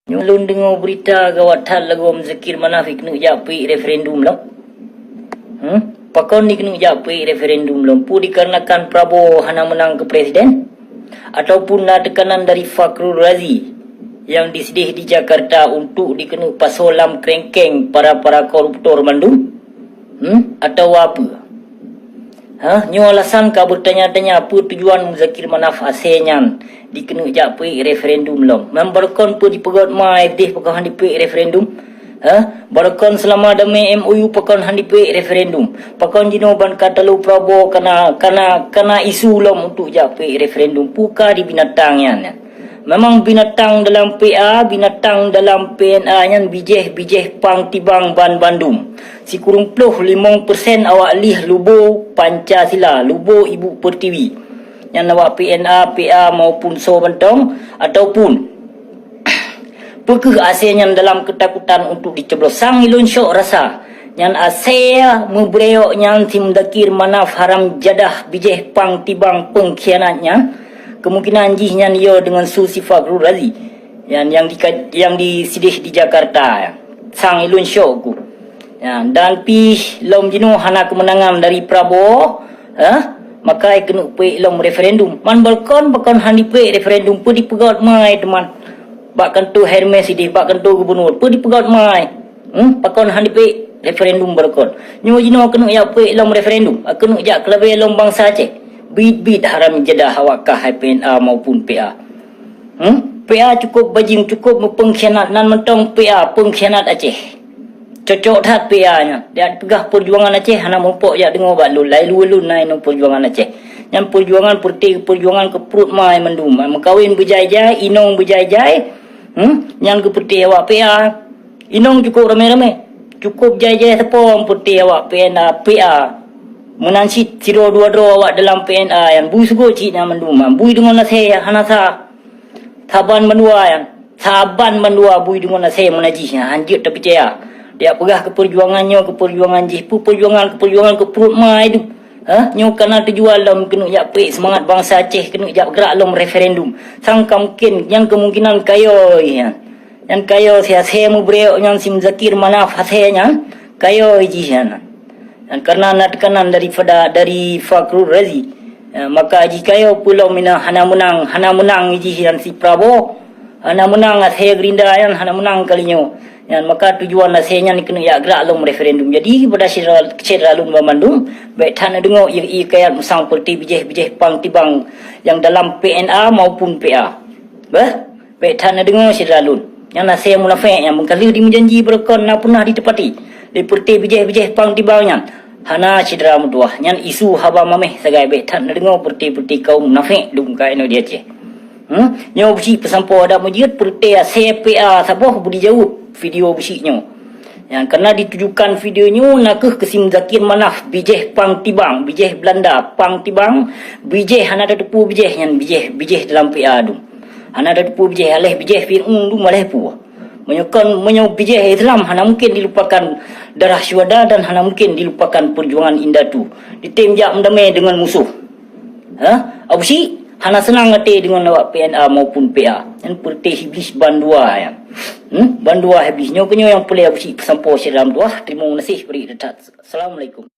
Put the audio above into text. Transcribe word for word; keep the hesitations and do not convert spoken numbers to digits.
Nyoe lôn deungoe beurita gawat that lagoe Muzakir Manaf jikeuneuk jak peuék referendum lom. Hmm? Pakon jikeuneuk jak peuék referendum lom? Peue dikarenakan Prabowo hana meunang keu presiden? Ataupun na teukanan dari Fakhrul Razi nyang disideh di Jakarta untuk jikeuneuk pasoe lam krengkeng para-para koruptor mandum? Hmm? Atawa peue? Ha? Nyoe alasan ka beutanya-tanya peue tujuan Muzakir Manaf asée nyan jikeuneuk jak peuék referendum lom. Memang barokon peue dipeugét ma S D F pakon hana jipeuék referendum? Ha? Barokon seulama damé M O U pakon hana jipeuék referendum? Pakon jinoe ban ka talo Prabowo kana, kana, kana isu lom untuk jak peuék referendum? Peue ka di binatang nyan? Memang binatang dalam P A, binatang dalam P N A nyan bijéh-bijéh pang tibang ban bandum. Sikureueng ploh limong persen awak lieh lubo Pancasila, lubo Ibu Pertiwi. Nyan awak P N A, P A maupun soe mantong, ataupun peue keuh asée nyan dalam keutakutan untuk dicoblos? Sang ilôn syok rasa, nyan asée meubreuok nyan si Muzakir Manaf haram jadah bijéh pang tibang peungkhianat nyan, kemungkinan jih nyan yo deungon su si Fakhrul Razi nyan nyang di, nyang disideh di Jakarta. Sang ilôn syok ku. Ya, dan pih lom jinoe hana keumeunangan dari Prabowo, eh, maka jikeuneuk peuék lom referendum. Man barokon pakon hana jipeuék referendum, peue dipeugét ma teuma bak kantô Hermes sideh, bak kantô gubernur, peue dipeugét ma? Hmm, pakon hana jipeuék referendum barokon? Nyoe jinoe keuneuk jak peuék lom referendum, keuneuk jak keulabée lom bansa Aceh. Bit-bit haram jadah awak kah hai P N A maupun P A. Hmm? P A cukup bajing, cukup meupeungkhianat, nan mantong P A peungkhianat Aceh. Cocok that P A nyan. Dak peugah peujuangan Aceh hana mupok jak deungoe bak lôn, lai lôn lôn na inoe peujuangan Aceh. Nyan peujuangan peureuté peujuangan keu pruet ma mandum. Meukawen beujai-jai, inong beujai-jai. Hmm? Nyan keu peureuté awak P A. Inong cukup ramé-ramé. Cukup jai-jai sapo peureuté awak P N A, P A. Meunan cit sidroe dua droe awak dalam P N A nyan bui sugot cit nyan mandum. Bui deungon asée hana sa. Saban bandua nyan, saban bandua bui deungon asée meunajih nyan, hanjeuet tapeucaya. Dak peugah keu peujuangan nyoe, keu peujuangan jih, peue peujuangan, keu peujuangan keu pruet ma idup. Ha? Nyoe kana tujuan lom keuneuk jak peuék seumangat bansa Aceh, keuneuk jak geurak lom referendum. Sang ka mungken, nyan kemungkinan kayôi nyan. Nyan kayôi si asée meubreuok nyan si Muzakir Manaf asée nyan, kayôi jih nyan. Dan karena na teukanan daripada, dari Fakhrul Razi, eh, maka jikayô peulom mina hana meunang, hana meunang jih dan si Prabowo, hana meunang asée Gerindra nyan, hana meunang kali nyoe. Nyan maka tujuan asée nyan keuneuk jak geurak lom referendum. Jadi kepada syedara, syedara lôn banmandum, bék that neudeungoe ie-ie kayat musang peureuté bijéh-bijéh pang tibang nyang dalam P N A maupun P A. Beh? Bék that neudeungoe syedara lôn. Nyan asée munafék nyang meukaleuh jimeujanji beureukan na peunah jiteupati. Lé peureuté bijéh-bijéh pang tibang nyan. Hana syedara meutuwah. Nyan isu haba maméh sagai bék that neudeungoe peureuté-peureuté kaum munafék dum ka inoe di Aceh. Hmm? Nyoe beusi peusampoe adak meujeuet peureuté asée P A saboh beudijaweueb video beusi nyoe. Nyan karena ditujukan video nyoe nakeuh keu si Muzakir Manaf bijéh pang tibang, bijéh Belanda pang tibang, bijéh hana tateupeue bijéh nyan bijéh, bijéh dalam P A dum. Hana tateupeue bijéh, aléh bijéh Fir'aun dum aléh peue. Meunyoe kon, meunyoe bijéh Islam hana mungken dilupakan darah syuhada dan hana mungken dilupakan peujuangan indatu. Ditem jak meudamé deungon musoh. Ha? Abusyik hana seunang até deungon awak P N A maupun P A. Nyan peureuté Iblis bandua nyan. Hmm? Bandua Iblis nyoe keunyoe nyang peureulée Abusyik peusampoe syedara meutuwah. Teurimong geunaséh bri that. Assalamualaikum.